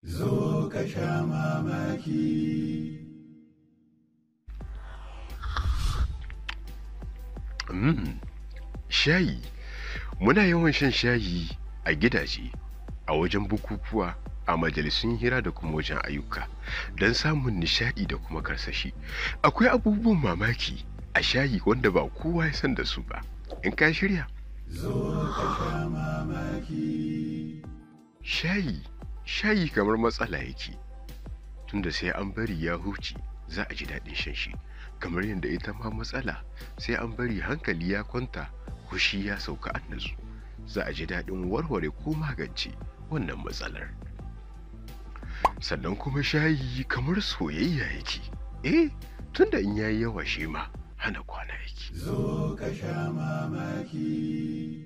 Zo ka sha mamaki. Shayi. Muna yawan shan shayi a gidaje, a wajen bukukuwa, a majalisun hira da kuma wajen ayyuka don samun nishaɗi da kuma karsashi. Akwai abubuwan mamaki a shayi wanda ba kowa ya san da su ba. In ka shirya, Zo ka sha mamaki. Shayi, shayi kamar matsala yake. Tunda sai an bari ya huce za a ji daɗin shan shi. Kamar yadda ita ma matsala sai an bari hankali ya kwanta, hushi ya sauka an natsu, za a ji daɗin warware ko magance wannan matsalar. Sannan kuma shayi kamar soyayya yake. Eh, tunda in yayi yawa shi ma hana kwana yake. Zo ka sha mamaki.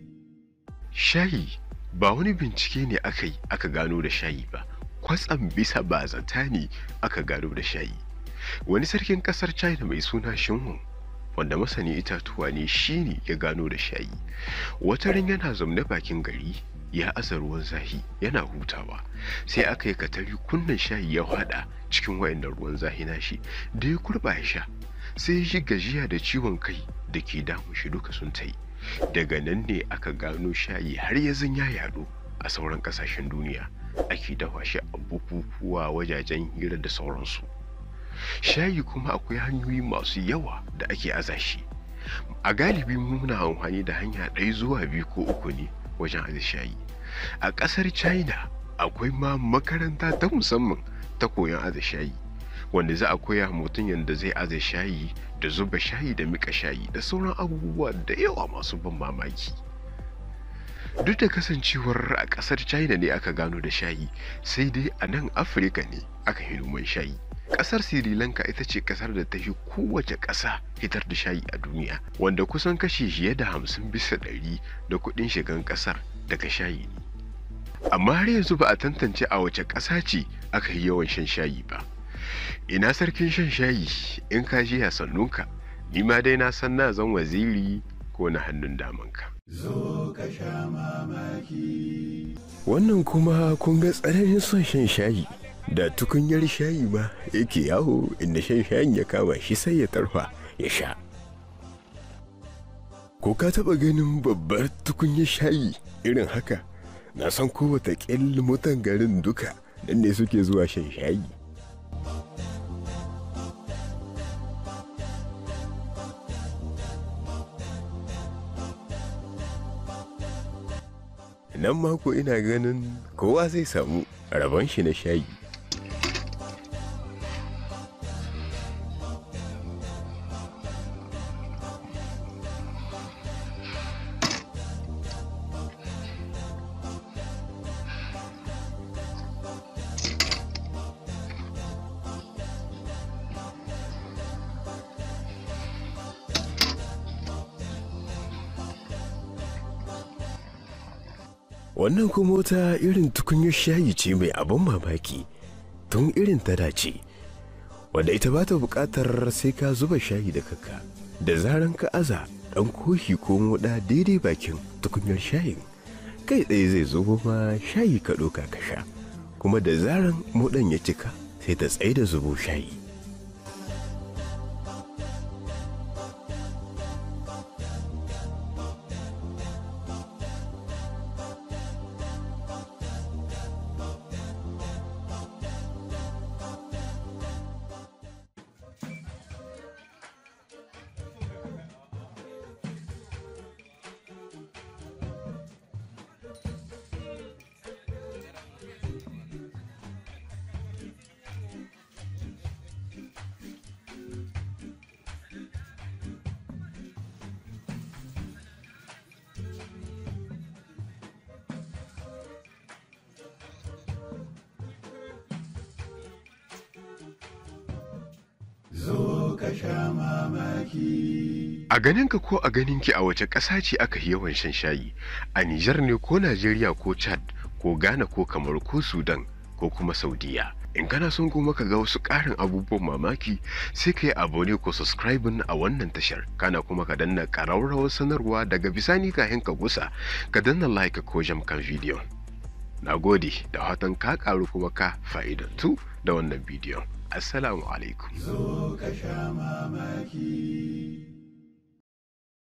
Shayi ba wani bincike ne aka yi aka gano da shayi ba, kwatsam bisa bazata ne aka gano da shayi. Wani sarkin kasar China mai suna Shinhun, wanda masani itatuwa ne, shine ya gano da shayi. Wataran yana zaune bakin gari ya aza ruwan zahi yana hutawa, sai aka yi katari kunnan shayi ya hada cikin wayannan ruwan zahi nashi da ya kurba ya sha, sai ya ji gajiya da ciwon kai da ke damun shi duka sun tai. Daga nan ne aka gano shayi har ya zan ya yaɗu a sauran ƙasashen duniya, ake dafa shi a bukukuwa, wajajen hira da sauransu. Shayi kuma akwai hanyoyi masu yawa da ake aza shi. A galibi muna amfani da hanya ɗaya zuwa biyu ko uku ne wajen aza shayi. A ƙasar China akwai ma makaranta ta musamman ta koyon aza shayi, wanda za a koya mutum yadda zai aza shayi da zuba shayi da miƙa shayi da sauran abubuwa da yawa masu ban mamaki. Duk da kasancewar a ƙasar China ne aka gano da shayi, sai dai a nan Afirka ne aka yi noman shayi. Ƙasar Sri Lanka ita ce ƙasar da ta fi kowace ƙasa hitar da shayi a duniya, wanda kusan kashi fiye da 50% da kuɗin shigan ƙasar daga shayi ne. Amma har yanzu ba a tantance a wace ƙasa ce aka yi yawan shan shayi ba. Ina sarkin shan shayi, in ka ji sannunka, ni ma dai na san na zan waziri ko na hannun damanka. Zo ka sha mamaki. Wannan kuma kun ga tsananin son shan shayi da tukunyar shayi ma yake yawo, inda shan shayin ya kama shi sai ya tarfa ya sha. Ko ka taɓa ganin babbar tukunyar shayi irin haka? Na san ko wataƙil mutan garin duka nan ne suke zuwa shan shayi. Nan mako ina ganin kowa zai samu rabon shi na shayi. Wannan kuma wata irin tukunyar shayi ce mai abin mamaki, tun irin ta dace, wanda ita ba ta buƙatar sai ka zuba shayi da kaka. Da zaran ka aza ɗan kofi ko moɗa daidai bakin tukunyar shayin, kai tsaye zai zubo ma shayi ka ɗauka ka sha, kuma da zaran moɗan ya cika sai ta tsaye da zubo shayi. Zo ka sha mamaki. A ganinka ko a ganinki a wace ƙasa ce aka yi yawan shan shayi? A Nijar ne ko Najeriya ko Chad ko Ghana ko Kamaru ko Sudan ko kuma Saudiya? In kana son kuma ka ga wasu ƙarin abubuwan mamaki, sai ka yi abone ko subscribing a wannan tashar, kana kuma ka danna ƙararrawar sanarwa. Daga bisani kahin ka gusa, ka danna like ko jam kan bidiyon. Na gode da fatan ka karu kuma ka fa'idantu da wannan bidiyon. Assalamu alaikum. Zo ka sha mamaki.